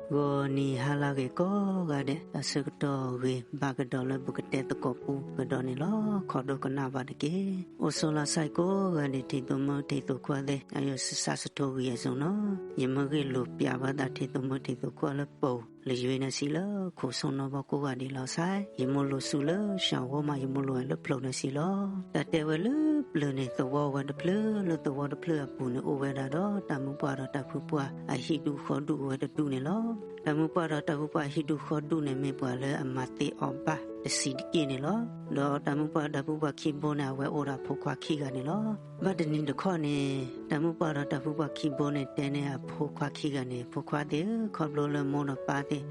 ဂီၤနံၤဟါလၢအဂ့ၤကိးဂၤဒဲး, တၢ်ဆၢကတီၢ်ဂ့ၤဘၣ်ကဒီးလၢပကတဲသကိးပူကဒီးန့ၣ်လီၤ. ခီဒိကနၣ်ဘၣ်တက့ၢ်. အိၣ်ဆိးလီၤစၢ်ကိးဂၤဒဲး ထံၣ်သိးမၢထံၣ်သိးခွါသ့ၣ်, အယိာ်ဆံးစၢ်စထိဂံၢ်အစိၤနီၤ, ယမ့ၢ်ဂ့ၢ်လိာ်ပၠးဘၣ်သးထံၣ်သိးမၢထံၣ်သိးခွါလၢပိာ်လၢယွ့နၢ်စံလၢခိၣ်ဆိနီၤဘီကိးဂၤဒဲးလီၤစၢ်. ယမ့ၢ်လိာ်ဆူလၢစှၤဝီမး, ယမ့ၢ်လိာ်ဝဲလၢဖျိးနၢ်စံလီၤ. တၢ်တဲဝဲလၢပျၢၤန့ၣ် သဝီဝဲတဖျၢၣ်, လၢသဝီတဖျၢၣ်အပူၤန့ၣ် အိၣ်ဝဲဒၣ်ဒီးတၢ်မုၢ်ပှၢ်ဒီးတၢ်ဖုပှၢ် အဟံၣ်ဒူၣ်ဃီဒူၣ်ဝဲတဒူၣ်န့ၣ်လီၤ. တၢ်မုၢ်ပှၢ်ဒီးတၢ်ဖုပှၢ်အဟံၣ်ဒူၣ်ဃီဒူၣ်န့ၣ် မ့ၢ်ပှၤလၢအမၤသ့အီၤဘၣ်တဆံးတက့ၢ်န့ၣ်လီၤ. ဒီးတၢ်မုၢ်ပှၢ်ဒီးတၢ်ဖုပှၢ်ခံဘိန့ၣ် အဝဲအိၣ်ဒီးအဖိခွါခံဂၤန့ၣ်လီၤ. ဘၣ်တနံၤတခီန့ၣ် တၢ်မုၢ်ပှၢ်ဒီးတၢ်ဖုပှၢ်ခံဘိန့ၣ် တဲန့ၢ်အဖိခွါခံဂၤန့ၣ်, ဖိခွါသ့ၣ်ဧၢ, ခီဖျိလၢမိၢ်ဒီးပၢ်သ့ၣ်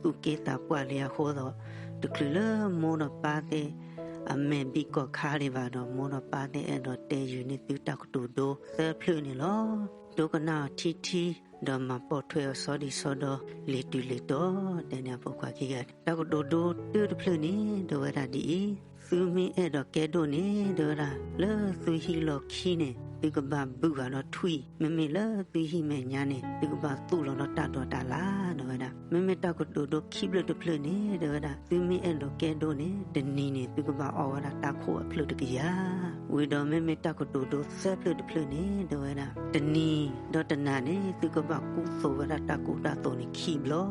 သူၣ်က့သးပှၢ်လံအဃိဒီး, တချုးလၢမိၢ်ဒီးပၢ်သ့ၣ် အမဲာ်ဘံၣ်ကီၢ်ခါဒံးဘၣ်ဒီး, မိၢ်ဒီးပၢ်သ့ၣ်အဲၣ်ဒိးတဲယုာ်န့ၢ်သုတၢ်ကတိၤဒိသၢဖျၢၣ်န့ၣ်လီၤ. ဒိကနၣ်အီၤထံထံ, ဒီးမၤပိာ်ထွဲအီၤစီဒံစီဒီလံၤတုၤလံၤတီၤ, တဲန့ၢ်အဖိခွါခံဂၤန့ၣ်. တၢ်ကတိၤဒိတၢတဖျၢၣ်န့ၣ် တဲဝဲဒၣ်ဒ်အံၤ, သုမ့ၢ်အဲၣ်ဒိးကဲဒိၣ်န့ၣ် တဲဝဲဒၣ်, လၢသုဟံၣ်လီၢ်ခံန့ၣ် သုကဘၣ်ဘုၣ်ဃာ်ဒီးထွံၣ်, မ့မ့ၢ်လၢသုဟံၣ်မဲာ်ညါန့ၣ် သုကဘၣ်သူၣ်လီၤဒီးတၢ်ဒိးတၢ်လၣ်, တဲဝဲဒၣ်. မ့မ့ၢ်တၢ်ကတိၤဒိခံဖျၢၣ်တဖျၢၣ်န့ၣ် တဲဝဲဒၣ်, သုမ့ၢ်အဲၣ်ဒိးကဲဒိၣ်န့ၣ် တနံၤန့ၣ် သုကဘၣ်အီဝဲဒၣ်တၢ်ခိၣ်အဖျၢၣ်တကယၤ, ဝံၤဒီးမ့မ့ၢ်တၢ်ကတိၤဒိသၢဖျၢၣ်တဖျၢၣ်န့ၣ် တဲဝဲဒၣ်, တနံၤဒီးတနၤန့ၣ် သုကဘၣ်ကူသိးဝဲဒၣ်တၢ်ကူတၢ်သိးန့ၣ်ခံဘျီ.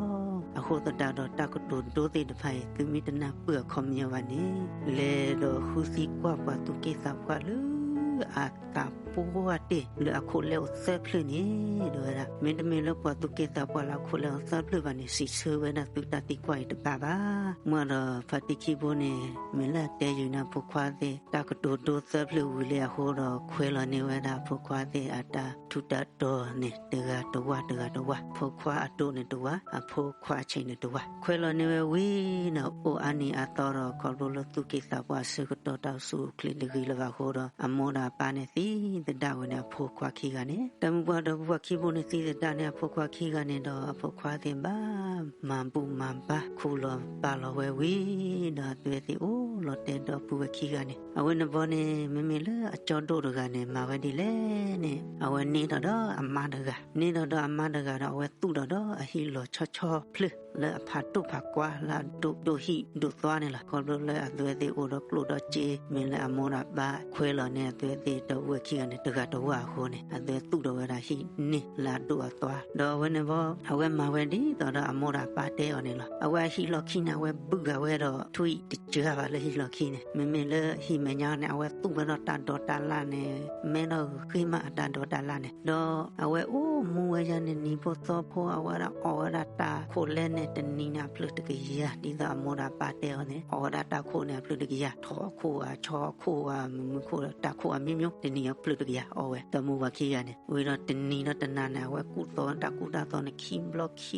အဃိသတးဒီးတၢ်ကတိၤဒိသ့ၣ်တဖၣ်အံၤ သုမ့ၢ်တနၢ်ပၢၢ်အခီပညီဘၣ်န့ၣ်, လဲၤဒီးဃုသံကွၢ်ပှၤသူၣ်က့သးပှၢ်လၢအ သးပှၢ်တ့ၢ်လၢအခိၣ်လဲအိၣ်သၢဖျၢၣ်န့ၣ် တဲဝဲဒၣ်, မ့တမ့ၢ်လၢပှၤသူၣ်က့သးပှၢ်လၢအခိၣ်လဲအိၣ်သၢဖျၢၣ်ဘၣ်န့ၣ် စံးဆၢဝဲဒၣ်သုတၢ်သံကွၢ်အံၤတဘၣ်ဘၣ်. မ့ၢ်ဒီးဖါတံၢ်ခံဘိန့ၣ် မ့ၢ်လၢအတဲယုာ်န့ၢ်အဖိခွါသ့ၣ် တၢ်ကတိၤဒိသၢဖျၢၣ်ဝံၤလံအဃိဒီး ခွဲးလီၤန့ၢ်ဝဲဒၣ်အဖိခွါသ့ၣ်အတၢ်ထူးတၢ်တီၤန့ၣ် တဂၤတဝၢ်တဂၤတဝၢ်, ဖိခွါအဒိၣ်န့ၣ်တဝၢ်, အဖိခွါဆံးန့ၣ်တဝၢ်, ခွဲးလီၤန့ၢ်ဝဲဝံၤဒီး အိၣ်အါနံၤအါသီဒီး ခီဖျိလၢသူၣ်က့သးပှၢ်အဆၢကတီၢ်တၢ်အိၣ်ဆူၣ်အိၣ်ချ့တဂ့ၤလၢၤဘၣ်အဃိဒီး အမိၢ်ဒီးအပၢ်န့ၣ်သံသဒၣ်ဝဲန့ၣ် အဖိခွါခံဂၤန့ၣ်, တၢ်မုၢ်ပှၢ်ဒီးဖုပှၢ်ခံဘိန့ၣ်သံသဒၣ်န့ၣ် အဖိခွါခံဂၤန့ၣ်ဒီး အဖိခွါသ့ၣ်ဘၣ်မၤဘူၣ်မၤဘါ ခူၣ်လီၤပာ်လီၤဝဲဝံၤဒီး အသုဝဲသ့ၣ်အိၣ်လီၤတဲာ်ဒီပုၢ်ဝဲၢ်ခံဂၤန့ၣ်, အဝဲန့ၣ်ဘီန့ၣ် မ့မ့ၢ်လၢအကၠီဒိၣ်တဂၤန့ၣ် မၤဝဲဒ်လဲၣ်န့ၣ် အဝဲန့ၢ်ဒီးဒီးအမါတဂၤ, န့ၢ်ဒီးဒီးအမါတဂၤဒီး အဝဲသူၣ်ဒီးဒီးအဟံၣ်လီၤဆီဆီဖျၢၣ် လၢအဖးဒိၣ်ဖးကွၢ်လၢအဒိၣ်ဒိၣ်ဟံၣ်ဒိၣ်သွါန့ၣ်လီၤ. ခီဖျိလၢအသုဝဲသ့ၣ်အိၣ်ဒီးကျိၣ်ဒီးစ့ မ့ၢ်လၢအမိၢ်ဒီးအပၢ်ခွဲးလီၤန့ၢ် အသုဝဲသ့ၣ်ဒီပုၢ်ဝဲၢ်ခံဂၤန့ၣ် တဂၤတဝၢ်အဃိန့ၣ် အသုဝဲသူၣ်ဒီးဝဲဒၣ်ဟံၣ်န့ၢ်လၢအဒိၣ်အသွါ, ဒီးအဝဲန့ၣ်ဘီ အဝဲမၤဝဲဒ်သိးဒီးအမိၢ်ဒီးအပၢ်တဲအီၤန့ၣ်လီၤ. အဝဲအဟံၣ်လီၢ်ခံန့ၣ် အဝဲဘုၣ်ဃာ်ဝဲဒီးထွံၣ်တစှၤဘၣ်လၢဟံၣ်လီၢ်ခံန့ၣ်, မ့မ့ၢ်လၢဟံၣ်မဲာ်ညါန့ၣ် အဝဲသူၣ်ဝဲဒီးတၢ်ဒိးတၢ်လၣ်န့ၣ် မဲဒီးဂ့ၤမးအတၢ်ဒိးတၢ်လၣ်န့ၣ်, ဒီးအဝဲအိၣ်မူဝဲယါန့ၣ် နံၤဖိသီဖိ အဝဲဒၣ်အီဝဲဒၣ်တၢ်ခိၣ်လဲန့ၣ် တနံၤန့ၣ်အဖျၢၣ်တကယၤ, ဒ်သိးအမိၢ်ဒီးအပၢ်တဲအီၤန့ၣ် အီဝဲဒၣ်တၢ်ခိၣ်န့ၣ်အဖျၢၣ်တကယၤ, ထိးအခိၣ်ဧါ ဆီအခိၣ်ဧါ မုၢ်မုၢ်ခိၣ် တၢ်ခိၣ်အမျိုးမျိုး တနံၤအဖျၢၣ်တကယၤအီဝဲ ဒီးမိၢ်ဝၤခံဂၤန့ၣ်, ဝံၤဒီးတနံၤဒီးတနၤန့ၣ် အဝဲကူၣ်သီတၢ်ကူၣ်တၢ်သိးန့ၣ်ခံဘျီခံဘျီ,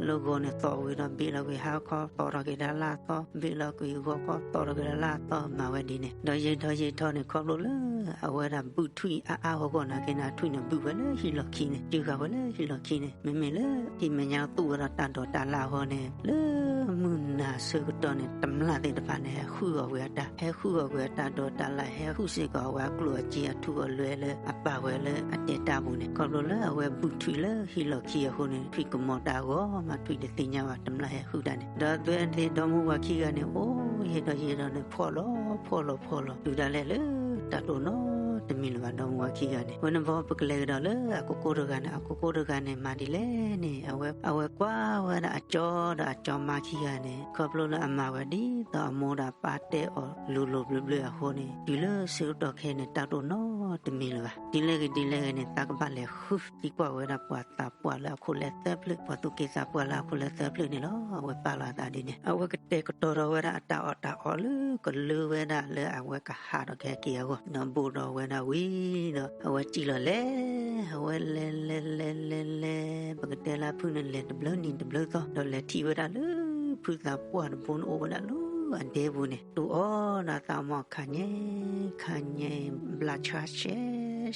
လၢဂီၤန့ၣ်သီဝံၤဒီး ဘ့ၣ်လီၤကွံာ်ဟါခီ သီထီၣ်က့ၤဒၣ်လၢအသီ, ဘ့ၣ်လီၤကွံာ်ဂီၤခီ သီထီၣ်က့ၤဒၣ်လၢအသီ မၤဝဲဒ်န့ၣ်, ဒီးယံာ်ထီၣ်ယံာ်ထီၣ်န့ၣ် ခီဖျိလၢ အဝဲဒၣ်ဘုၣ်ထွံၣ်အါအါဂီၢ်ဂီၢ်နာ်က့န့ၣ် ထွံၣ်န့ၣ်ဘုၣ်ဝဲလၢဟံၣ်လီၢ်ခံန့ၣ် စုဃာ်ဝဲလၢဟံၣ်လီၢ်ခံန့ၣ်, မ့မ့ၢ်လၢဟံၣ်မဲာ်ညါသူၣ်ဝဲဒီးတၢ်ဒိးတၢ်လၣ်အဃိန့ၣ် လၢမုၢ်နၤဆၢကတီၢ်န့ၣ် တမျၢ်သ့ၣ်တဖၣ်န့ၣ် ဟဲဃုအီၣ်ကွံာ်အတၢ်, ဟဲဃုအီၣ်ကွံာ်အတၢ်ဒိးတၢ်လၣ်, ဟဲဃုစ့ၢ်ကီးအဝဲအကျိၣ်အစ့အထူအလွဲလၢအပာ်ဝဲလၢအတဲတၢ်ပူၤန့ၣ်, ခီဖျိလၢအဝဲဘုၣ်ထွံၣ်လၢဟံၣ်လီၢ်ခံအဃိန့ၣ် ထွံၣ်ကမီၤတၢ်အဂီၢ်မး ထွံၣ်တသ့ၣ်ညါဘၣ် တမျၢ်ဟဲဃုတၢ်န့ၣ်, ဒီးအသုဝဲသ့ၣ်ဒီမိၢ်ဝၤခံဂၤန့ၣ် အိၣ်ယံာ်ဒီးယံာ်ဒီးန့ၣ် ဖှီၣ်လီၤဖှီၣ်လီၤဖှီၣ်လီၤ တုၤဒၣ်လဲာ်လၢတၢ်တိၢ်နီတမံၤလၢၤဘၣ် ဒီမိၢ်ဝၤခံဂၤန့ၣ်, ဝဲန့ၣ်ဘီပကလဲၤကဒီးလၢအကိကိၢ်တဂၤန့ၣ်, အကိကိၢ်တဂၤန့ၣ် မၤဒ်လဲၣ်န့ၣ်, အဝဲကွၢ်ဝဲဒၣ်အကၠီဒီးအကၠီမါခံဂၤန့ၣ် ခီဖျိလၢအမၤဝဲဒ်သိးအမိၢ်ဒီးအပၢ်တဲအီၤလိၤလိၤဘျၢဘျၢအဃိန့ၣ် တုၤလၢဆၢကတီၢ်ခဲအံၤန့ၣ် တၢ်တိၢ်နီတမံၤလၢၤဘၣ်. ဒ်လဲၣ်ဂ့ၤဒ်လဲၣ်ဂ့ၤန့ၣ် သးကဘၣ်လဲၤဃုသံကွၢ်ဝဲဒၣ်ပှၤသးပှၢ်လၢအခိၣ်လဲသၢဖျၢၣ်, ပှၤသူၣ်က့သးပှၢ်လၢအခိၣ်လဲသၢဖျၢၣ်န့ၣ်လီၤ. အဝဲပာ်လီၤအသးဒ်န့ၣ်, အဝဲကတဲာ်ကတီၤဒီးဝဲဒၣ်အတၢ်အီၣ်တၢ်အီလၢကလၢဝဲဒၣ်လၢအဝဲကဟးထီၣ်ကဟဲက့ၤအဂီၢ်, ဒီးဘိၣ်ဒီးဝဲဒၣ်ဝံၤဒီး အဝဲစံၣ်လီၤလဲၤ, အဝဲလဲၤလဲၤလဲၤလဲၤလဲၤ, ပကတဲလၢအဖုန့ၣ်လဲၤတဘျီနံၤတဘျီသီ, ဒီးလဲၤထံၣ်ဝဲဒၣ်လၢဖုသးပှၢ်တဘိန့ၣ်အိၣ်ဝဲဒၣ်လၢအဒဲပူၤန့ၣ်, တိၢ်အီၣ်ဒီးသးမီၢ်ခါညါ, ခါညါ, ဘျးဆါရှဲ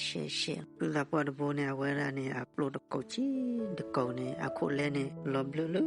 ရှဲရှဲ, ဖုသးပှၢ်တဘိန့ၣ် အဝဲဒၣ်န့ၣ် အပျိၢ်တကိးဆံတကိးန့ၣ် အခိၣ်လဲန့ၣ် လီၤဘျၢလၢ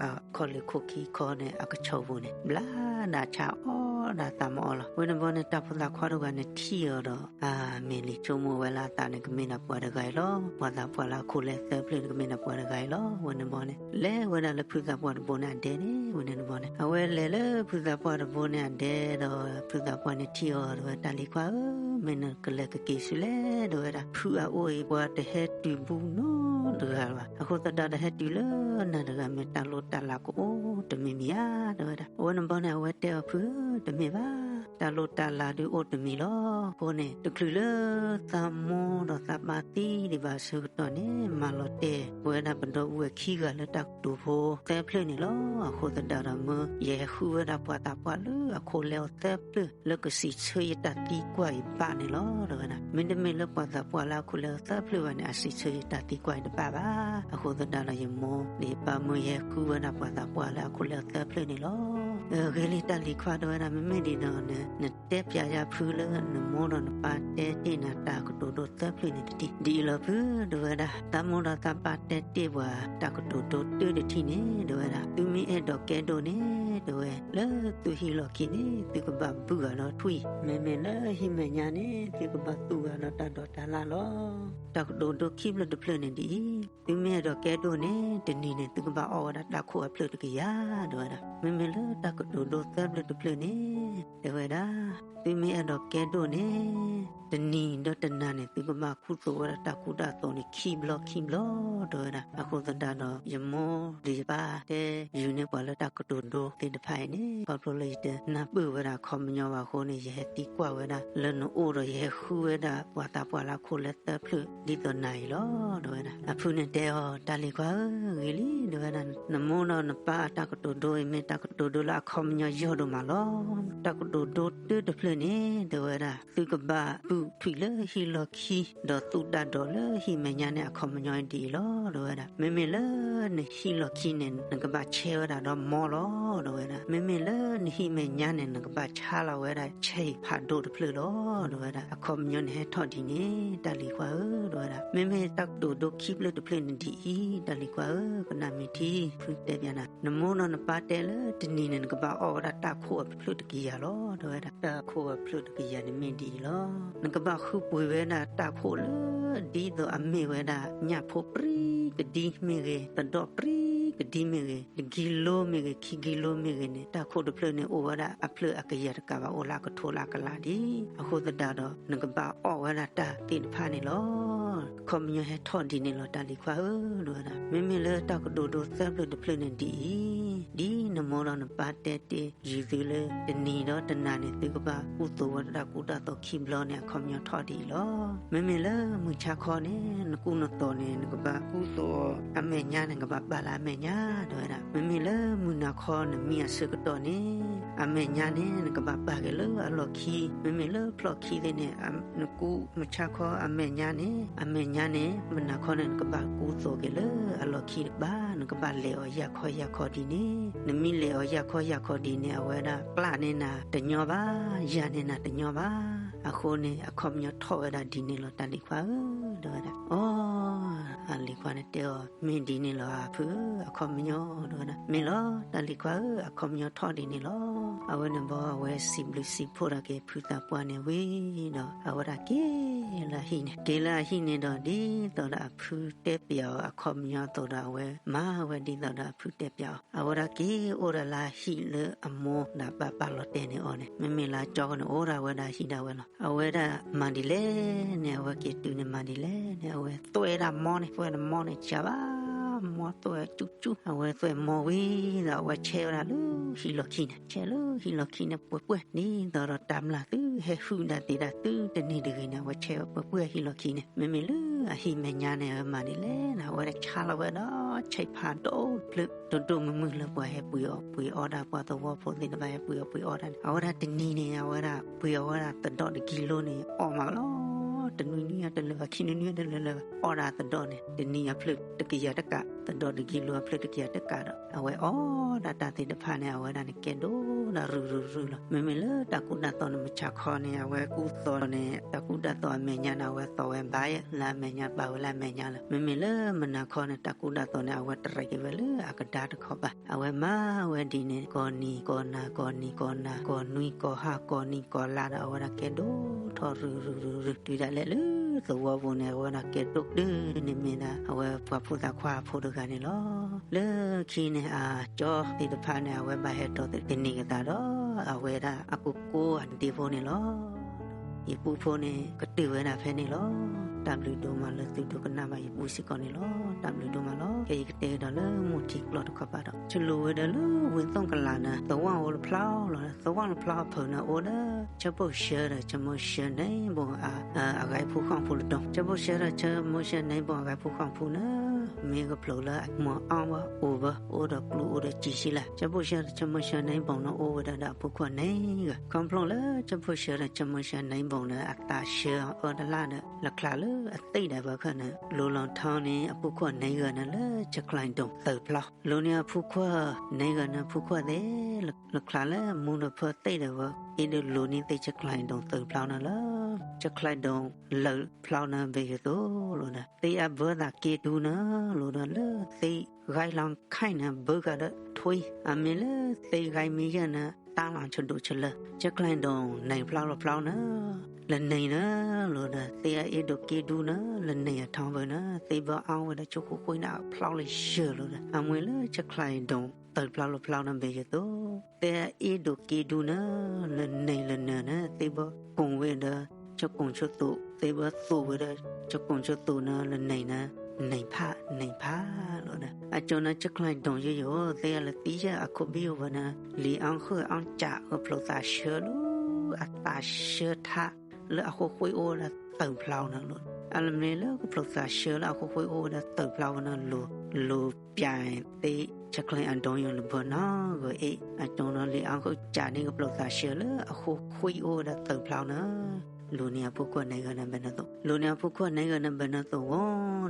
အခီၣ်လ့ၢ်ခိၣ်ခံခီန့ၣ် အကဆီပူၤန့ၣ် ဘျါဒၣ်ဆါအီၣ် အဝဲဒၣ်မၤလီၤဒၣ်သးမ့ၢ်အီၤလီၤ. ဝဲန့ၣ်ဘီန့ၣ် တၢ်ဖိသၣ်ခွါတဂၤန့ၣ်ထံၣ်အီၤဒီး အမ့ၢ်လံ ဆိကမိၣ်ဝဲလၢအသးန့ၣ် ကမ့ၢ်ဒၣ်ပှၤတဂၤအံၤလီၤ. ပှၤသးပှၢ်လၢအခိၣ်လၢအသၢဖျၢၣ်န့ၣ် ကမ့ၢ်ဒၣ်ပှၤတဂၤအံၤလီၤ. ဝဲန့ၣ်ဘီန့ၣ် လဲၤဝဲဒၣ်လၢဖုသးပှၢ်တဘိန့ၣ်အဒဲန့ၣ် ဝဲန့ၣ်ဘီန့ၣ် အဝဲလဲၤလၢဖုသးပှၢ်တဘိန့ၣ်အဒဲဒီး ဖုသးပှၢ်န့ၣ်ထံၣ်အီၤ တဲဝဲ တၢ်လံၤခွါဧၢ, မ့ၢ်နကလဲၤကက့ၤဆူလဲၣ် တဲဝဲဒၣ်. ဖုအအိၣ်အံၤ ပှၤတဟဲတုၤဘူးနီတဂၤဘၣ်. အဃိသတးဒီး ဟဲတုၤလၢနၤတဂၤ မ့ၢ်တၢ်လိၣ်တၢ်လၤကအိၣ်တမံၤမံၤဧါ တဲဝဲဒၣ်. အဝဲန့ၣ်ဘီန့ၣ် အဝဲတဲအီၤ ဖုဧၢ, တမ့ၢ်ဘၣ်. တၢ်လိၣ်တၢ်လၤဒုးအိၣ်တမံၤလီၤ. အဃိန့ၣ် တချုးလၢသးမိၢ်ဒီးသးပၢ်သံဒံးဘၣ်အဆၢကတီၢ်န့ၣ် မၤလီၤတဲာ်ဝဲဒၣ်ပဒီပုၢ်ဝဲၢ်ခံဂၤလၢတၢ်ကတိၤဖိသၢဖျၢၣ်န့ၣ်လီၤ. အဃိသတးဒီး မၢယဟဲဃုဝဲဒၣ်ပှၤသးပှၢ်လၢအခိၣ်လဲအီၤသၢဖျၢၣ် လၢကစံးဆၢယတၢ်သံကွၢ်အံၤဘၣ်န့ၣ်လီၤ တဲဝဲဒၣ်. မ့တမ့ၢ်လၢပှၤသးပှၢ်လၢအခိၣ်လဲအီၤသၢဖျၢၣ်ဘၣ်န့ၣ် အစံးဆၢယတၢ်သံကွၢ်အံၤတဘၣ်ဘၣ်. အဃိသတးဒီး ယမိၢ်ဒီးယပၢ် မၢယဟဲဃုဝဲဒၣ်ပှၤသးပှၢ်လၢအခိၣ်လဲအီၤသၢဖျၢၣ်န့ၣ်လီၤ. ဂ့ၤလံ တၢ်လံၤခွါ တဲဝဲဒၣ်, မ့မ့ၢ်ဒ်န့ၣ်ဒီး နတဲပျးယၤဖုလၢနမိၢ်ဒီးနပၢ်တဲတ့ၢ်နၤတၢ်ကတိၤဒိသၢဖျၢၣ်န့ၣ်တထံၣ် ဒ်အံၤလီၤဖု, တဲဝဲဒၣ်. သးမိၢ်ဒီးသးပၢ်တဲတ့ၢ်ပှၤတၢ်ကတိၤဒိတၢတထံၣ်န့ၣ် တဲဝဲဒၣ်, သုမ့ၢ်အဲၣ်ဒိးကဲဒိၣ်န့ၣ် တဲဝဲ, လၢသုဟံၣ်လီၢ်ခံန့ၣ် သုကဘၣ်ဘုၣ်ဂၤဒီးထွံၣ်, မ့မ့ၢ်လၢဟံၣ်မဲာ်ညါန့ၣ် သုကဘၣ်သူၣ်ဂၤဒီးတၢ်ဒိးတၢ်လၣ်လီၤ. တၢ်ကတိၤဒိခံဖျၢၣ်တဖျၢၣ်န့ၣ်ဒ်အံၤ, သုမ့ၢ်အဲၣ်ဒိးကဲဒိၣ်န့ၣ် တနံၤန့ၣ် သုကဘၣ်အီၣ်ဝဲဒၣ်တၢ်ခိၣ်အဖျၢၣ်တကယၤ, တဲဝဲဒၣ်. မ့မ့ၢ်လၢတၢ်ကတိၤဒိသၢဖျၢၣ်တဖျၢၣ်န့ၣ် တဲဝဲဒၣ်, သုမ့ၢ်အဲၣ်ဒိးကဲဒိၣ်န့ၣ် တနံၤဒီးတနၤန့ၣ် သုကဘၣ်ကူသိးဝဲဒၣ်တၢ်ကူတၢ်သိးန့ၣ် ခံဘျီခံဘျီ, တဲဝဲဒၣ်. အဃိသတးဒီး ယမိၢ်ဒီးယပၢ်တဲယုာ်န့ၢ်ပှၤလၢတၢ်ကတိၤဒိသ့ၣ်တဖၣ်အံၤန့ၣ် ခီဖျိလၢယတနၢ်ပၢၢ်ဝဲဒၣ်အခီပညီဘၣ်အဃိန့ၣ် ယဟဲသံကွၢ်ဝဲဒၣ်လၢနအိၣ်ဒီး ယဟဲဃုဝဲဒၣ်ပှၤသးပှၢ်လၢအခိၣ်လဲသၢဖျၢၣ်ဒ်သိးနၤအံၤလီၤ, တဲဝဲဒၣ်. အဖုန့ၣ်တဲအီၤ, တၢ်လံၤခွါဧၢ, ဂ့ၤလံ, တဲဝဲဒၣ်. နမိၢ်ဒီးနပၢ်အတၢ်ကတိၤဒိအံၤ မ့ၢ်တၢ်ကတိၤဒိလၢအခီပညီယိာ်ဒိၣ်မးလီၤ. တၢ်ကတိၤဒိတၢတဖျၢၣ်န့ၣ် တဲဝဲဒၣ်, သုကဘၣ်ဘုၣ်ထွံၣ်လၢဟံၣ်လီၢ်ခံ ဒီးသူၣ်တၢ်ဒိးလၢဟံၣ်မဲာ်ညါန့ၣ် အခီပညီဒ်အံၤလီၤ, တဲဝဲဒၣ်. မ့မ့ၢ်လၢနဟံၣ်လီၢ်ခံန့ၣ် နကဘၣ်ဆဲးဝဲဒၣ်ဒီးမီလီၤ, တဲဝဲဒၣ်. မ့မ့ၢ်လၢနဟံၣ်မဲာ်ညါန့ၣ် နကဘၣ်ဆါလီၤဝဲဒၣ်ဆဲးဖးဒိၣ်တဖျၢၣ်လီၤ, တဲဝဲဒၣ်. အခီပညီန့ၣ်ဟဲထီၣ်ဒ်န့ၣ် တၢ်လံၤခွါဧၢ, တဲဝဲဒၣ်. မ့မ့ၢ်တၢ်ကတိၤဒိခံဖျၢၣ်တဖျၢၣ်န့ၣ်ဒ်အံၤ, တၢ်လံၤခွါဧၢ, ကနၣ်မ့ၢ်ထံ, ဖုတဲပျးနၤ, နမိၢ်ဒီးနပၢ်တဲလၢတနံၤန့ၣ် နကဘၣ်အီၣ်ဝဲဒၣ်တၢ်ခိၣ်အဖျၢၣ်တကယၤလီၤ, တဲဝဲဒၣ်. တၢ်ခိၣ်အဖျၢၣ်တကယၤန့ၣ်မ့ၢ်ဒ်အံၤလီၤ. နကဘၣ်ဃုပှ့ၤဝဲဒၣ်တၢ်ခိၣ်လၢ ဒ်သိးအမ့ၢ်ဝဲဒၣ် ညၣ်ဖိပြံကဒံမ့ၢ်ဂ့ၤ, သဒီၣ်ပြံကဒံမ့ၢ်ဂ့ၤ, တကံလိမ့ၢ်ဂ့ၤ, ခံကံလိမ့ၢ်ဂ့ၤန့ၣ် တၢ်ခိၣ်တဖျၢၣ်န့ၣ် အိၣ်ဝဲဒၣ်အဖျၢၣ်အကယၤတကးဘၣ် အိၣ်လၢအကထိလၢအကလးဒံး. အဃိသတးဒီး နကဘၣ်အီၣ်ဝဲဒၣ်တၢ်သ့ၣ်တဖၣ်န့ၣ်လီၤ. အခီပညီဟဲထီၣ်ဒ်န့ၣ်လီၤ တၢ်လံၤခွါဧၢ, တဲဝဲဒၣ်. မ့မ့ၢ်လၢတၢ်ကတိၤဒိသၢဖျၢၣ်တဖျၢၣ်န့ၣ်ဒ်အံၤ, ဒ်နမိၢ်ဒီးနပၢ်တဲတ့ၢ်ယုာ်သုလၢ တနံၤဒီးတနၤန့ၣ် သုကဘၣ်ကူသိးဝဲဒၣ်တၢ်ကူတၢ်သိးခံဘျီန့ၣ် အခီပညီထီၣ်ဒ်အံၤလီၤ. မ့မ့ၢ်လၢမုၢ်ဆါခီန့ၣ် နကူနသိးန့ၣ် နကဘၣ်ကူသိးအီၤအမဲာ်ညါန့ၣ် နကဘၣ်ပာ်လၢအမဲာ်ညါ တဲဝဲဒၣ်. မ့မ့ၢ်လၢမုၢ်နၤခီနမံအဆၢကတီၢ်န့ၣ် အမဲာ်ညါန့ၣ် နကဘၣ်ပာ်က့ၤလၢအလီၢ်ခံ, မ့မ့ၢ်လၢဖျီၣ်ခံသ့ၣ်န့ၣ် နကူမုၢ်ဆါခီအမဲာ်ညါန့ၣ် အမဲာ်ညါန့ၣ် မုၢ်နၤခီန့ၣ် နကဘၣ်ကူသိးက့ၤလၢအလီၢ်ခံတကပၤ, နကဘၣ်လဲၤအီၤယၢ်ခီယၢ်ခီဒ်န့ၣ်, နမ့ၢ်လဲၤအီၤယၢ်ခီယၢ်ခီဒ်န့ၣ် အဝဲဒၣ်ကျးန့ၢ်နၤတညီဘၣ်, ယၢ်န့ၢ်နၤတညီဘၣ်. အဃိန့ၣ် အခီပညီထီၣ်ဝဲဒၣ်ဒ်န့ၣ်လီၤ တၢ်လံၤခွါဧၢ, တဲဝဲဒၣ်. အိ, အလံၤခွါန့ၣ်တဲအီၤ, မ့ၢ်ဒ်န့ၣ်လီၤဧါဖုဧၢ, အခီပညီ တဲဝဲဒၣ်. မ့ၢ်လီၤ တၢ်လံၤခွါဧၢ, အခီပညီထီၣ်ဒ်န့ၣ်လီၤ. အဝဲန့ၣ်ဘီအဝဲစံးဘျုးစံးဖှိၣ်ထီၣ်က့ၤဖုသးပှၢ်န့ၣ်ဝံၤဒီး အဝဲဒၣ်က့ၤလၢအဟံၣ်န့ၣ်, က့ၤလၢအဟံၣ်န့ၣ်ဒီး ဒ်သိးဒီးအဖုတဲပျးအီၤအခီပညီအသိးဒီး အဝဲမၤဝဲဒ်သိးဒီးအဖုတဲပျးအီၤ. အဝဲဒၣ်က့ၤအိၣ်ဒီးလၢအဟံၣ်လၢအမိၢ်ဒီးပၢ်ပာ်လီၤတဲာ်န့ၣ်အီၤန့ၣ်, မ့မ့ၢ်လၢကၠီကီန့ၣ် အိၣ်ဒၣ်ဝဲဒၣ်ဟံၣ်ဒၣ်ဝဲလီၤ. အဝဲဒၣ်မၤဒ်လဲၣ်န့ၣ် အဝဲက့ၤတုၤန့ၣ်မၤဒ်လဲၣ်န့ၣ် အဝဲသွဲၣ်ဒၣ်မီန့ၣ်, သွဲၣ်ဒၣ်မီန့ၣ် ကၢဘၣ်, မီသွဲၣ်ကၠူၣ်ကၠူၣ်, အဝဲသွဲၣ်မီဝံၤဒီး အဝဲဆဲးဝဲဒၣ်လၢဟံၣ်လီၢ်ခံန့ၣ်, ဆဲးလၢဟံၣ်လီၢ်ခံန့ၣ် ပှဲၤပှဲၤ, ဒ်သိးဒီးတၢ်မျၢ်သုဟဲဟုၣ်ဒၣ်သ့ဒၣ်သုတနံၤတဂ့ၤန့ၣ် အဝဲဆဲးဝဲပှဲၤပှဲၤဟံၣ်လီၢ်ခံန့ၣ်. မ့မ့ၢ်လၢအဟံၣ်မဲာ်ညါန့ၣ် အဝဲမၤဒ်လဲၣ်န့ၣ် အဝဲဒၣ်ဆါလီၤဝဲဒီး ဆဲးဖးဒိၣ်တဖျၢၣ် ဒိၣ်ဒိၣ်မုၢ်မုၢ်လၢပှၤဟဲပှ့ၤအီၣ်ပှ့ၤအီဒၣ် ပှၤသဝီဖိသ့ၣ်တဖၣ်ဟဲပှ့ၤအီၣ်ပှ့ၤအီဒၣ်န့ၣ်, အဝဲဒၣ်တနံၤန့ၣ် အဝဲဒၣ်ပှ့ၤအီၣ်ဝဲဒၣ်သဒီၣ်တကံလိန့ၣ် အီၣ်မးလီၤ. တနွံနွံတလၢာ်ဘၣ်, ခံနွံနွံတလၢာ်လၢာ်ဘၣ်, အီၣ်ဒၣ်သဒီၣ်န့ၣ် တနံၤအဖျၢၣ်တကယၤတကး, သဒီၣ်တကံလိအဖျၢၣ်တကယၤတကးဒီး အဝဲအီၣ်ဒၣ်တၢ်သ့ၣ်တဖၣ်န့ၣ် အဝဲဒၣ်န့ၣ်ကဲဒိၣ် ဒီးရုၢ်ရုၢ်ရုၢ်လီၤ. မ့မ့ၢ်လၢတၢ်ကူတၢ်သိးန့ၣ် မုၢ်ဆါခီန့ၣ် အဝဲကူသိးန့ၣ် တၢ်ကူတၢ်သိးအမဲာ်ညါန့ၣ် အဝဲသိးဝဲဘါယဲၢ်လၢအမဲာ်ညါ ပာ်ဝဲလၢအမဲာ်ညါလီၤ. မ့မ့ၢ်လၢမုၢ်နၤခီန့ၣ် တၢ်ကူတၢ်သိးန့ၣ် အဝဲတရဲးက့ၤဝဲလၢအကဒါတခီဘၣ်. အဝဲမၤဝဲဒ်န့ၣ် ကိးနံၤကိးနၤ ကိးနံၤကိးနၤ ကိးနွံကိးဟါ ကိးနံၤကိးလါဒီး အဝဲဒၣ်ကဲဒိၣ်ထီၣ် ရုၢ်ရုၢ်ရုၢ်ရုၢ် တုၤဒၣ်လဲာ်လၢသဝီပူၤန့ၣ် အဝဲဒၣ်ကဲဒိၣ်တုၤန့ၣ်မ့ၢ်ဒၣ် အဝဲပှၤဖိသၣ်ခွါဖိတဂၤန့ၣ်လီၤ. လၢခံန့ၣ် အကၠီသ့ၣ်တဖၣ်န့ၣ် အဝဲဘၣ်ဟဲတီၤသန့ၤက့ၤသးဒီး အဝဲဒၣ်အကိကိၢ်အဒ့ဖိန့ၣ်လီၤ. ယပုၢ်ဖိန့ၣ် ကတုၤဝဲဒၣ်ဖဲန့ၣ်လီၤ. တၢ်ဘျုးဒိၣ်မးလၢသုဒိကနၣ်ဘၣ်ယပုၢ်စ့ၢ်ကီးန့ၣ်လီၤ. တၢ်ဘျုးဒိၣ်မးလီၤ. ကဲ ယကတဲကဒီးလၢမိၢ်ထံကျိာ်တခီပၤဒီး ဆိလူၤဝဲဒီးလၢဝ့ၢ်သိၣ်ကလးန့ၣ် သဝီအိၣ်တဖျၢၣ်လီၤ. သဝီတဖျၢၣ်အဖုၣ်န့ၣ် အိၣ်ဒီး ဆၢဖိၣ်ဆှၢဒီး ဆၢမိၢ်ဆှၢန့ၣ်ဘိၣ် အဂၤဖိဃီဖိတဒူၣ်, ဆၢဖိၣ်ဆှၢဒီး ဆၢမိၢ်ဆှၢန့ၣ်ဘိၣ် အဂၤဖိဃီဖိန့ၣ် မ့ၢ်ကဖျိးလၢမိၢ်အီၣ်ဝဲအိၣ်ဝဲ အိၣ်ဒီးကျူအိၣ်ဒီးစံာ်ဆံလၢ ဆၢဖိၣ်ဆှၢဒီး ဆၢမိၢ်ဆှၢန့ၣ်ဘိၣ်န့ၣ် အိၣ်ဝဲဒၣ်ဒီးအဖိခွါန့ၣ်ဂၤ ခီဖျိလၢ ဆၢဖိၣ်ဆှၢဒီး ဆၢမိၢ်ဆှၢန့ၣ်ဘိၣ်န့ၣ် အသးဆှၢအီၤအၢတလၢ်ဒီး လၢချါလၢအသ့ၣ်ဒၣ်ဝဲခါန့ၣ် လိၤလီၤထီန့ၣ် အဖိခွါန့ၣ်ဂၤန့ၣ်လၢ ဆဲးကျၢၣ်ဒိၣ်သၢဖျီ လိၤန့ၢ်အဖိခွါန့ၣ်ဂၤန့ၣ် အဖိခွါသ့ၣ် လၢချါလၢမူဒီးဖါသ့ၣ်ဒၣ်ဝဲ အ့ၣ်ဒိးလိၤန့ၢ်သ့ၣ် ဆဲးကျၢၣ်ဒိၣ်သၢဖျီန့ၣ်လီၤ. ဆဲးကျၢၣ်ဒိၣ်လၢဖျီန့ၣ် ဘၣ်ယသိၣ်လိာ်ဒီး သ့ၣ်အဘၢသးက့ဒူန့ၣ် လိၤဒီးလၢသ့ၣ်ဂဲလီၤခါန့ၣ် ဘၢဃာ်ဒီးထွံၣ် အမ့ၢ်လၢသ့ၣ်ဂဲမ့ၢ်ယဲၢ်န့ၣ် သါလီၤဆၢဒိၣ်ဆၢလၢ ဆဲးကျၢၣ်ဒိၣ်န့ၣ်ဖျီလီၤဖျီန့ၣ် လၢန့ၣ်န့ၣ် လိၤဒီးသ့ၣ်အ့ၣ်ဒိးက့ဒူန့ၣ် လၢန့ၣ်အထီဘၣ်န့ၣ် သ့ၣ်ဘၢအီၣ်ဝဲဒီးဆူဃိဃိန့ၣ် အဖျီလၢယဲၢ်လိၤဒီး အမ့ၢ်လၢဆဲးကျၢၣ်ဒိၣ်သၢဖျီလီၤဖျီန့ၣ် ဘၣ်ယသိၣ် သ့ၣ်အ့ၣ်ဒိးက့ဒူန့ၣ် လၢန့ၣ်လၢန့ၣ်န့ၣ် သ့ၣ်ဘၢကိၢ်ဝဲဒီး ဆၢကိၢ်ဆၢသိး သ့ၣ်ဘၢသိးဝဲဒီး ဆၢကိၢ်ဆၢသိးန့ၣ် လၢန့ၣ်န့ၣ် န့ၣ်ဖးန့ၣ်ဖးလိၤဒီး အကၠီန့ၣ် ဆဲးကျၢၣ်ဒိၣ်ယဲၢ်ယဲၢ် သ့ၣ်အလၢသံယဲၢ်အခိၣ်ဘံၣ်အိၣ်ဝဲန့ၣ် လံာ်အီၣ်ဃုာ်အီၣ်ကး ကဖျိးသးဆှၢလၢ အသးဆှၢထး လၢအဃိဃိအိၣ်ဝဲဒၣ်သၢဖျီန့ၣ်လိၤ အလၢမ့ၢ်လၢကဖျိးသးဆှၢလၢအဃိဃိအိၣ်ဝဲဒၣ်သၢဖျီဝဲန့ၣ် လိၤ လိၤပျဲသ့ၣ် ဆဲးကျၢၣ်အဒိၣ်ယဲၢ်လၢဘၢနီၢ်ဂၤအ့ၣ် အကၠီန့ၣ် လံာ်အီၣ်ဃုာ်ကးန့ၣ် ကဖျိးသးဆှၢလၢအဃိဃိအိၣ်ဝဲဒၣ်သၢဖျီန့ၣ် လိၤန့ၢ်အဖိခွါန့ၣ်ဂၤန့ၣ် ဘၣ်န့ၣ်သိး လိၤန့ၢ်အဖိခွါန့ၣ်ဂၤန့ၣ် ဘၣ်န့ၣ်သိးဝဲ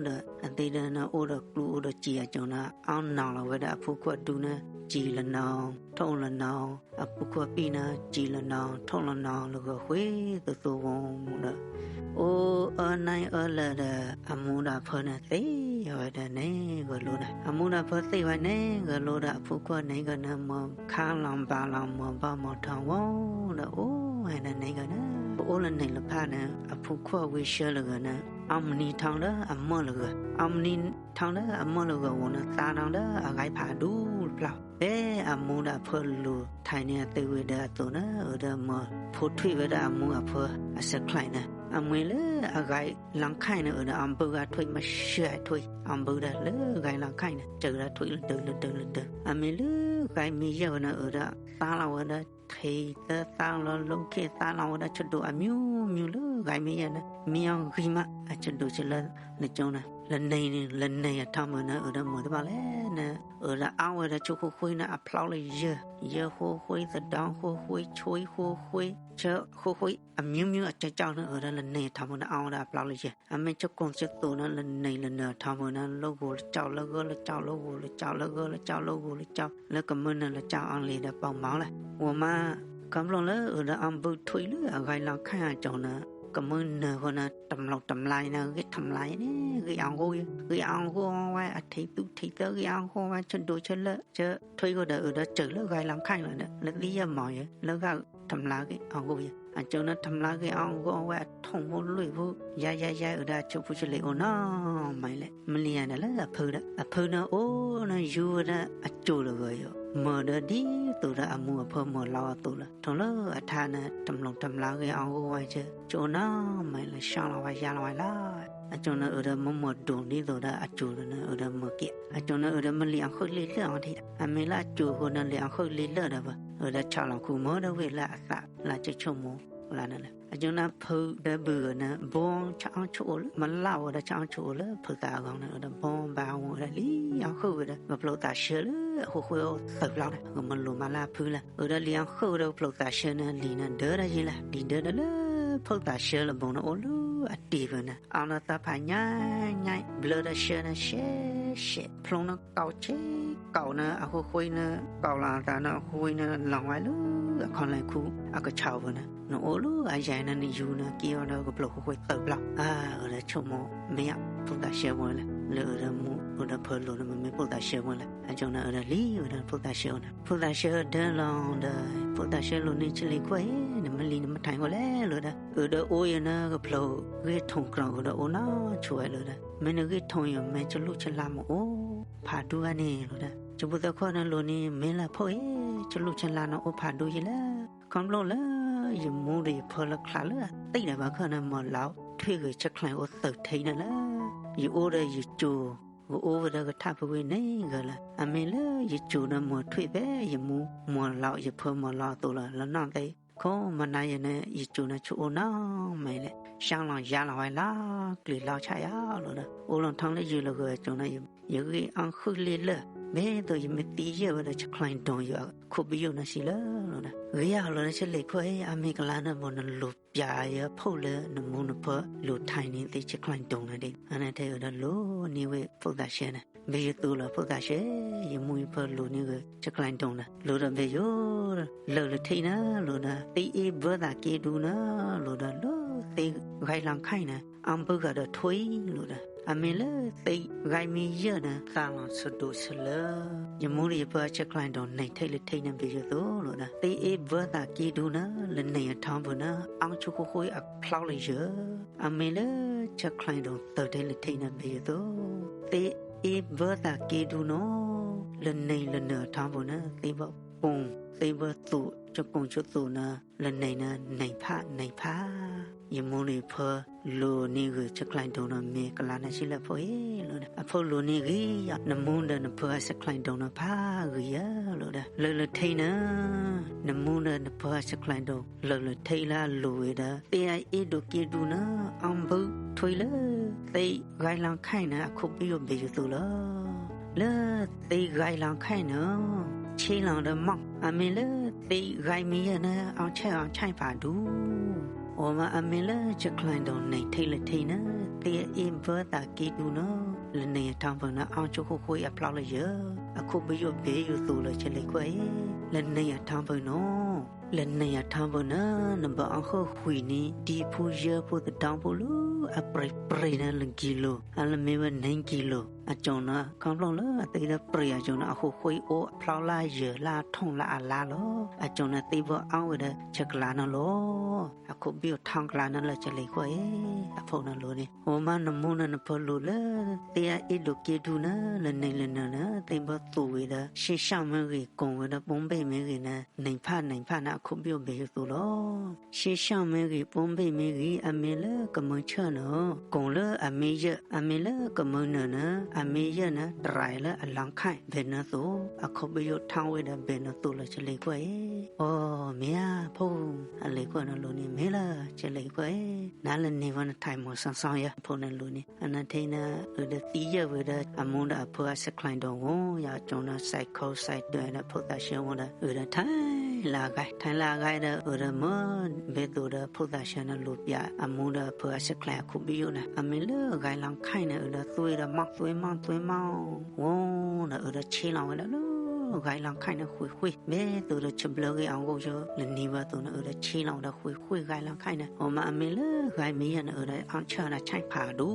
ဒီး အသ့ၣ်ဒၣ်န့ၣ် အိၣ်ဒီးကျူအိၣ်ဒီးစံာ် အကၠီန့ၣ် အီၣ်နီၤလီၤဝဲဒၣ်အဖိခွါဒူန့ၣ် စံာ်လၢနီၤ ထိၣ်လၢနီၤ အဖိခွါပံၣ်န့ၣ် စံာ်လၢနီၤ ထိၣ်လၢနီၤ လၢဂီၤဃ့သိးသိးဝဲဒီး အိၣ်အၢနံၣ်အၢလၢာ်ဒီး အမူဒီးအဖၢန့ၣ်သ့ဝဲဒၣ်န့ၣ် ဂီၤလိၤဒီး အမူဒီးအဖၢသ့ဝဲန့ၣ် ဂီၤလိၤဒီး အဖိခွါန့ၣ်ဂၤန့ၣ် မၤခါလီၤဘၣ်လီၤ မၤဘၣ်မၤထီဝဲဒီး အိၣ်ဝဲဒၣ်န့ၣ်ဂၤန့ၣ် ပအိၣ်လၢန့ၣ်လၢဖးန့ၣ် အဖိခွါဝံၤဆှၢလၢဂၤန့ၣ် အီၣ်မနံၤထီဒီးအမၢၢ်လၢဂၤ အီၣ်မနံၤထီဒီးအမၢၢ်လၢဂၤဝံၤန့ၣ် သါထီဒီးအဂဲၤဖးဒူတဖျီ ဖဲအမူဒီးအဖၢလူၤထံးန့ၢ်အသ့ဝံၤဒီးအသိးန့ၣ် အၢဒီးမၤဖိထွံၣ်ဝဲဒၣ်အမူအဖၢအဆဲးကျၢၣ်န့ၣ် အမ့ၢ်လၢအဂဲၤလီၤခါန့ၣ် အၢဒီးအီၣ်ဘုဂၤထွံၣ် မၤဆှၢထွံၣ် အီၣ်ဘုဒၣ်လၢဂဲၤလီၤခါန့ၣ် စၢၤဒၣ်ထွံၣ်လၢဒၢးလၢဒၢးလၢဒၢး အမ့ၢ်လၢဂဲၤမ့ၢ်ယဲၢ်ဝဲန့ၣ် အၢဒီးသါလီၤဝဲဒၣ် ထံသၢသါလီၤ လိခဲသါလီၤဝဲဒၣ် ဆၢဒိၣ်အမျိုးမျိုးလၢဂဲၤမ့ၢ်ယဲၢ်န့ၣ် မ့ၢ်အီၣ်ဂံၢ်မး အဆၢဒိၣ်ဆၢလၢ လၢကၠီန့ၣ် လၢန့ၣ်န့ၣ် လၢန့ၣ်အထီမုၢ်န့ၣ် အၢဒီးမၤတဘၣ်လဲၣ်န့ၣ် အၢဒီးအီၣ်ဝဲဒၣ်ဆူဃိဃိန့ၣ် အဖျီလၢယဲၢ် ယဲၢ်ဃိဃိ သဒီဃိဃိ ဆွံဃိဃိ ဆၢဃိဃိ အမျိုးမျိုးအကၠီကၠီန့ၣ် အၢဒီးလၢန့ၣ်အထီမုၢ်န့ၣ် အီၣ်ဝဲဒၣ်အဖျီလၢယဲၢ် အမ့ၢ်ဆၢကိၢ်ဆၢသိးန့ၣ် လၢန့ၣ်လၢန့ၣ်အထီမုၢ်န့ၣ် လၢဂိၢ်လၢကၠီ လၢဂၢၢ်လၢကၠီ လၢဂိၢ်လၢကၠီ လၢဂၢၢ်လၢကၠီ လၢဂိၢ်လၢကၠီ လၢကမုၢ်နၤလၢကၠီအီၤလံဒီးပီၣ်မးလဲၣ် ဝဲမး ခီဖျိလၢအၢဒီးအီၣ်ဘုထွံၣ်လၢအဂဲၤလီၤခါအကၠီန့ၣ် ကမုၢ်နၤဃီန့ၣ် တမျိးတမျာ်န့ၣ် ဂ့ၢ်တမျာ်န့ၣ် ဂ့ၢ်အီၣ်ဂီၢ် ဂ့ၢ်အီၣ်ဂီၢ်ဝဲ အထံသူၣ်ထံသၢ ဂ့ၢ်အီၣ်ဂီၢ်ဝဲ ဆၢဒိၣ်ဆၢလၢ ဆၢထွံၣ်ဃီဒီးအၢဒီးစၢၤလၢဂဲၤလီၤခါလီၤဒီး လၢသံယဲၢ်မီၢ်ယဲၢ် လၢဂ့ၢ်တမျာ်ဂ့ၢ်အီၣ်ဂီၢ်ယဲၢ် အကၠီန့ၣ် တမျာ်ဂ့ၢ်အီၣ်ဂီၢ်ဝဲ အထိၣ်ဖိလွံၢ်ဖိ ယါယါယါ အၢဒီးအဆၢဖိဆၢလံၤအိၣ်နီၤမးလဲၣ် မ့ၢ်လံယၤဒီးလၢအဖုဒီး အဖုန့ၣ်အိၣ်န့ၣ် ယူၤဝဲဒၣ်အကၠီလၢဂီၤယိာ် မၤဒီးဒ်သိးဒီးအမူအဖၢမၤလီၤအသိးလီၤ ထိၣ်လၢအထါန့ၣ် တမျိးတမျာ်ဂ့ၢ်အီၣ်ဂီၢ်ဝဲ ဆၢဆိနီၤမးလၢဆါလီၤဝဲယါလီၤဝဲလီၤ အကၠီန့ၣ်အၢဒီးမၤမၤဒိၣ်ဒ်သိးဒီးအကၠီန့ၣ် အၢဒီးမၤက့ၤ အကၠီန့ၣ်အၢဒီးမ့ၢ်လံာ်အီၣ်ဃုာ်လံာ်လၢအီၤထံး အမ့ၢ်လၢအကၠီဃီန့ၣ် လံာ်အီၣ်ဃုာ်လံာ်လၢဒီးဘၣ် အၢဒီးဆါလီၤခူမၤဒီးဝ့ၢ်လၢအသးလၢကၠီဆိကမိၣ်လၢန့ၣ်လဲၣ် အကၠီန့ၣ်ဖုဒီးဘုဂၤန့ၣ် ဘီဆၣ်အီၣ်ဆိၣ်အိၣ်လၢ မၤလၢဝဲဒၣ်ဆၣ်အီၣ်ဆိၣ်အိၣ်လၢဖုသးအဂီၢ်န့ၣ် အၢဒီးဘီဘၣ်ဝဲဒၣ်လံာ်အီၣ်ဃုာ်ဝဲဒီး ကဖျိးသးဆှၢလၢအဃိဃိအိၣ်သၢဖျီန့ၣ် ကမၤလိၤမးလၢအဖုလၢ အၢဒီးလံာ်အီၣ်ဃုာ်ဝဲဒီးကဖျိးသးဆှၢန့ၣ် လံာ်န့ၣ်ဒၢဒၣ်ယံၤလၢ လံာ်ဒၢဒၣ်လၢ ဖုသးဆှၢလၢဘိန့ၣ်အိၣ်လၢအတံၤဖဲန့ၣ် အီၣ်ဒီးသၢဖးညါညါ ဘျၢဒီးဆှၢန့ၣ် ဆှဲ အဝဲဒၣ်ဆဲးဖျိန့ၣ် ကီဆဲးကီန့ၣ် အဃိဃိန့ၣ် ကီလီၤအသးန့ၣ် အဃိဃိန့ၣ် လီၤဝဲလၢအခီၣ်လဲၢ်ခူ အကဆီပူၤန့ၣ် နအိၣ်လၢအယဲၢ်န့ၣ် နယူၤန့ၣ် က့ၤအီၤဒီးကဖျိးဃိဃိသၢဘျီ အၢ အဝဲဒၣ်ဆိကမိၣ်မ့ၢ်ဧါ ဖိသၣ်ဆှၢဝဲလဲၣ် လၢအဝဲဒၣ်မူအဝဲဒၣ်ဖၢလိာ်န့ၣ် မ့မ့ၢ်ဖိသၣ်ဆှၢဝဲလဲၣ် အကၠီန့ၣ် အဝဲဒၣ်လံဝဲဒၣ်ဖိသၣ်ဆှၢန့ၣ် ဖိသၣ်ဆှၢဒၢလီၤဒီး ဖိသၣ်ဆှၢလိာ်န့ၢ်ဆၢလ့ၤခွဲးအံၤ နမ့ၢ်လံနမ့ၢ်ထံၣ်ဃိလဲၣ်လၢဒီး အဝဲဒၣ်အိၣ်ယၤန့ၣ် ကဖျိးဂ့ၢ်ထိၣ်ကြၢး အဝဲဒၣ်အိၣ်နီဆိဝဲလၢဒီး မ့ၢ်နဂ့ၢ်ထိၣ်ယၤ မ့ၢ်ဆလူၣ်ဆလါမ့ၢ်အိၣ်ဖးဒိၣ်ဧါန့ၣ်လီၤဒီး ဆၢဖိသၢခိၣ်န့ၣ်လိၤန့ၣ် မ့ၢ်လၢဖိအံၤ ဆလူၣ်ဆလါန့ၣ်အိၣ်ဖးဒိၣ်ယဲၢ်လၢ ခီဖျိလၢယမူဒီးယဖၢလၢချါလၢအသံၣ်ဒီးဘၣ်ခၢၣ်န့ၣ် မီၢ်လီၤထွံၣ်ဂ့ၤဆဲးကျိးအိၣ်သၢထံန့ၣ်လၢ ယအိၣ်ဒီးယစိၤ ကအိၣ်ဝဲဒီးကထၣ်ဖုဝံၤန့ၣ်ဂၤလၢ အမ့ၢ်လၢယစိၤန့ၣ် မီၢ်ထွံၣ်ဖဲယမူ မီၢ်လီၤယဖၢမီၢ်လီၤအသိးလီၤ လၢနီၢ်သ့ၣ် ခိၣ်မနၤယဲၢ်န့ၣ် ယစိၤန့ၣ်ဆိအိၣ်နီၢ်မးလဲၣ် ရှါလီၤယါလီၤဝဲလီၤ ကျံၤလီၤဆၣ်ယါလီၤဒီး အိၣ်လီၤထီလၢယုၢ်လၢဂၢၤအစိၤန့ၣ် ယဂံၢ်အီၣ်ဃုာ်လ့လၢာ် မ့ၢ်သိးယမ့ၢ်သံယဲၢ်ဝဲဒီး ဆဲးကျိးဒိၣ်ယၤ ခိၣ်ဘယိၣ်န့ၣ်စံးလၢလီၤဒီး ဂ့ၤအါလီၤဒီး ဆၢလ့ၤခွဲးအံၤ အမ့ၢ်ကလါန့ၣ် မ်နလိၤပၠးယၤဖှိၣ်လၢနမူနဖၢလိၤထံန့ၣ်သ့ ဆဲးကျိးဒိၣ်န့ၣ်ဒံး အန့ၣ်ထဲအဝဲဒၣ်လိၤန့ၢ်ဝဲဖိသၣ်ဆှၢန့ၣ် ဘ့ၣ်ယိၣ်သိလီၤ ဖိသၣ်ဆှၢ ယမူယဖၢလိၤန့ၢ်ဂ့ၤ ဆဲးကျိးဒိၣ်န့ၣ် လိၤဒီးဘ့ၣ်ယိၣ် လၢာ်လၢထံန့ၣ်လိၤဒီး သ့အ့ၣ်ဘၢသးက့ဒူန့ၣ်လိၤဒီး လၢသ့ဂဲၤလီၤခါအံၤန့ၣ် အါဘုဂၤဒီးထွံၣ်လိၤဒီး အမ့ၢ်လၢသ့ဂဲၤမ့ၢ်ယဲၢ်န့ၣ် သးလီၤဆဒိးဆလၢ ယမူဒီးယဖၢဆဲးကျိးဒိၣ်န့ၢ်ထဲလၢထံန့ၣ် ဘ့ၣ်ယိၣ်သိလီၤဒီး သ့အ့ၣ်ဘၢသးက့ဒူန့ၣ် လၢန့ၣ်အထီဘိန့ၣ် အါဆိခိၣ်ဃိအဖျီလၢယၢၤ အမ့ၢ်လၢဆဲးကျိးဒိၣ်သၢထဲလၢထံန့ၣ် ဘ့ၣ်ယိၣ်သိ သ့အ့ၣ်ဘၢသးက့ဒူန့ၣ် လၢန့ၣ်လၢနၢၤအထီဘိန့ၣ် သ့ဘၣ်ပိာ် သ့ဘၣ်သိး ဆိကိၣ်ဆိသိးန့ၣ် လၢန့ၣ်န့ၣ် န့ၢ်ဖးန့ၢ်ဖး ယမူဒီးယဖၢ လိၤန့ၢ်ဂ့ၤ ဆဲးကျိးဒိၣ်န့ၣ် မ့ၢ်ကလါန့ၣ်စံးလၢဖိအံၤလီၤဒီး အဖိလိၤန့ၢ်ဂ့ၤယၤ နမူဒီးနဖၢအဆဲးကျိးဒိၣ်န့ၣ် ဖးဂ့ၤယၤလီၤဒီး လၢာ်လၢထံန့ၣ် နမူဒီးနဖၢအဆဲးကျိးဒိၣ် လၢာ်လၢထံလၢအလိၤဝဲဒီး သ့အ့ၣ်ဒိးက့ဒူန့ၣ် အါဘုထွံၣ်လၢ သ့ဂဲၤလီၤခါအံၤန့ၣ် အခိၣ်ဘ့ၣ်ယိၣ်ဘ့ၣ်ယိၣ်သိလီၤ လၢသ့ဂဲၤလီၤခါအံၤန့ၣ် ဆ့လီၤဒီးမီၢ် အမ့ၢ်လၢသ့ဂဲၤမ့ၢ်ယဲၢ်န့ၣ် အီၣ်ဆၣ်အီၣ်ဆၣ်ဖးဒူ အမ့ၢ်လၢဆဲးကျိးဒိၣ်န့ၢ်ထဲလၢထံန့ၣ် သ့အ့ၣ်ဘၢသးက့ဒူန့ၣ် လၢန့ၣ်အထီဘိန့ၣ် အါဆိခိၣ်ဃိအဖျီလၢယၢၤ အခိၣ်ဘ့ၣ်ယိၣ်ဘ့ၣ်ယိၣ်သိလီၤ ဆဲးလ့ၤခွဲးအံၤ လၢန့ၣ်အထီဘိန့ၣ် လၢန့ၣ်အထီဘိန့ၣ် နဘၣ်အီၣ်ဃုာ်ဃုာ်န့ၣ် ဒံဖိယၢဖိသဒီဖိလၢအပြံးပြံးန့ၣ် လၢကံလိၤ အလၢမ့ၢ်ဝဲန့ၣ်ကံလိၤ အကၠီန့ၣ် ခီဖျိလၢအသ့ဒီးပြံးအကၠီန့ၣ် အဃိဃိအိၣ်အဖျီလၢယၢၤ လၢအထီၣ်လၢအလါလီၤ အကၠီန့ၣ်သ့ဘၣ်အီၣ်ဝဲဒီးဆဲးကျိးန့ၣ်လီၤ အခိၣ်ဘ့ၣ်ယိၣ်ထီကလါန့ၣ်လီၤ ဆဲးလ့ၤခွဲးအံၤ အဖိန့ၣ်လိၤန့ၣ် အမ့ၢ်နမူန့ၣ်နဖၢလိၤလၢ သ့အ့ၣ်ဒိးက့ဒူန့ၣ် လၢန့ၣ်လၢနၢၤန့ၣ် သ့ဘၣ်သိးဝဲဒီး ဆ့ဆၣ်မ့ၢ်ဂ့ၤ ကိၣ်ဝဲဒီးပိာ်ဘ့ၣ်မ့ၢ်ဂ့ၤန့ၣ် န့ၢ်ဖးန့ၢ်ဖးန့ၣ် အခိၣ်ဘ့ၣ်ယိၣ်ဘ့ၣ်ယိၣ်သိလီၤ ဆ့ဆၣ်မ့ၢ်ဂ့ၤ ပိာ်ဘ့ၣ်မ့ၢ်ဂ့ၤ အမ့ၢ်လၢကမုၢ်ဆၢန့ၣ် ကိၣ်လၢအမ့ၢ်ယဲၢ် အမ့ၢ်လၢကမုၢ်နၢၤန့ၣ် အမ့ၢ်ယဲၢ်န့ၣ် တရံးလၢအလီၤခါအံၤ ဘဲၣ်နၢၤသိး အခိၣ်ဘ့ၣ်ယိၣ်ထီဝဲဒီးဘဲၣ်နၢၤသိးလီၤ ဆဲးလ့ၤခွဲးအံၤ အိ မ့ၢ်ဧါဖိ အလ့ၤခွဲးန့ၣ်လိၤန့ၣ် မ့ၢ်လၢ ဆဲးလ့ၤခွဲးအံၤ နၤလၢန့ၢ်ဝဲနထံၣ်မီၤစီစီယၤ အဖိန့ၣ်လိၤန့ၣ် အနထံၣ်န့ၣ် အဝဲဒၣ်သံယဲၢ်ဝဲဒီး အမူဒီးအဖၢအဆဲးကျိးဒိၣ်ဝဲ ယၤကၠီန့ၣ် စဲးခိစဲးဒၢးဒီးဖိသၣ်ဆှၢဝဲဒီး အဝဲဒၣ်ထဲလၢအဂၤ ထဲလၢအဂၤဒီး အဝဲဒၣ်မ့ၢ်ဘဲသိးဒီးဖိသၣ်ဆှၢန့ၣ်လိၤပၠး အမူဒီးအဖၢအဆဲးကျိးအခိၣ်ဘ့ၣ်ယိၣ်န့ၣ် အမ့ၢ်လၢဂဲၤလီၤခါအံၤန့ၣ် အဝဲဒၣ်သွံၣ်ဒီးမီၢ်သွံၣ်မီၢ်သွံၣ်မီၢ် ဝဲဒီးဆ့လီၤဝဲဒၣ်လၢ ဂဲၤလီၤခါအံၤန့ၣ် ဃုာ်ဃုာ် ဘဲသိးဒီးဆၢဘျၢဂ့ၤအဂီၢ်ယိ လၢန့ၢ်ဝဲအသိးန့ၣ် အဝဲဒၣ်ဆ့လီၤဝဲဒီးဃုာ်ဃုာ်ဂဲၤလီၤခါအံၤန့ၣ် အမ့ၢ်လၢဂဲၤမ့ၢ်ယဲၢ်န့ၣ် အဝဲဒၣ်အီၣ်ဆၣ်ဒီးဆၣ်ဖးဒူ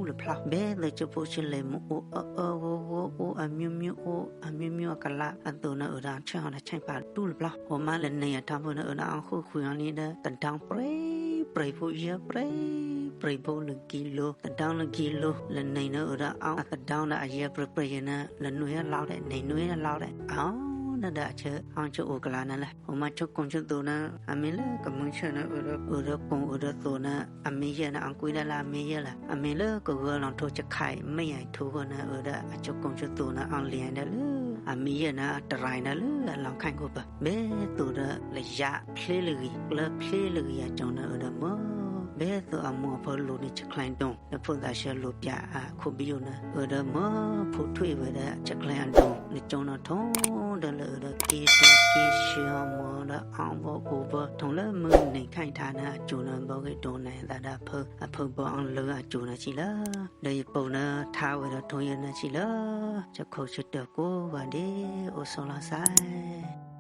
လၢဖျီ ဘဲသိးဆၢဖိဆၢလ့ၤမ့ၢ်အိၣ်အၢအၢဂီၢ်ဂီၢ် အိၣ်အမျိုးမျိုးအိၣ် အမျိုးမျိုးအကလးအသိးန့ၣ် အဝဲဒၣ်အီၣ်ဆၣ်ဒီးဆၣ်ဖးဒူလၢဖျီ အမ့ၢ်လၢန့ၢ်အထီဘိန့ၣ် အဝဲဒၣ်အီၣ်ဃုာ်ဃုာ်အီၤန့ၣ်ဒီး သဒီပြံးပြံးဖိယဲၢ် ပြံးပြံးဖိလၢကံလိၤ သဒီလၢကံလိၤ လၢန့ၢ်န့ၣ် အဝဲဒၣ်အီၣ်အသဒီဒီးအယဲၢ်ပြံးပြံးယဲၢ်န့ၣ် လၢနွံလီၤဒဲး န့ၢ်နွံလီၤဒဲး အီၣ်န့ၣ်ဒီးအဆၢ အီၣ်ဆၢအိၣ်ကလးန့ၣ်လဲၣ် အမ့ၢ်ဆိကိၣ်ဆိသိးန့ၣ် အမ့ၢ်လၢကမုၢ်ဆၢန့ၣ် အဝဲဒၣ်ကိၣ်အဝဲဒၣ်သိးန့ၣ် အမ့ၢ်ယဲၢ်န့ၣ် အကွံဒၣ်လၢအမ့ၢ်ယဲၢ်လီၤ အမ့ၢ်လၢကဂၢၤလီၤထိးဆခါအံၤ မ့ၢ်ယဲၢ်အံၤထူဃီန့ၣ် အဝဲဒၣ်အဆိကိၣ်ဆိသိးန့ၣ် အီၣ်လံဒၣ်လၢ အမ့ၢ်ယဲၢ်န့ၣ် တရံးဒၣ်လၢအလီၤခါအံၤကိးပၤ ဘဲသိးဒီးလၢယါဖျ့လၢဂံၢ် ကျၢဖျ့လၢဂံၢ်အကၠီန့ၣ် အဝဲဒၣ်မ့ၢ် ဘဲသိးအမိၢ်အဖၢလိၤန့ၣ် ဆဲးကျဲးဒိၣ် ဒီးဖိသၣ်ဆၢလိၤပၠးအခိၣ်ဘံယိၣ်န့ၣ် အၢၣ်ဒီးမၢဖိထွံၣ်ဝဲဒီး ဆဲးကျဲးအဒိၣ် နကၠိနီၤထိဒီးလၢအၢၣ်ဒီးက့ၤစိက့ၤဆှၢအီၤမၢဒီး အီၣ်ဘီအိၣ်ဘီ ထိၣ်လၢမုၢ်နံၤခါအံၤထါန့ၣ် အစိၤန့ၣ် ဘီဂ့ၤဒိၣ်န့ၣ်သးဒီး အဖၢဘီအီၤလၢအစိၤန့ၣ်ဆံးလီၤ. ဒီးယပိာ်န့ၣ်ထါဝဲဒီးထိၣ်ယဲၢ်န့ၣ်ဆံးလီၤ. ဆၢခိၣ်ဆၢတၢၢ်ကိးဂၤဒဲး အိၣ်ဆိးလီၤစဲး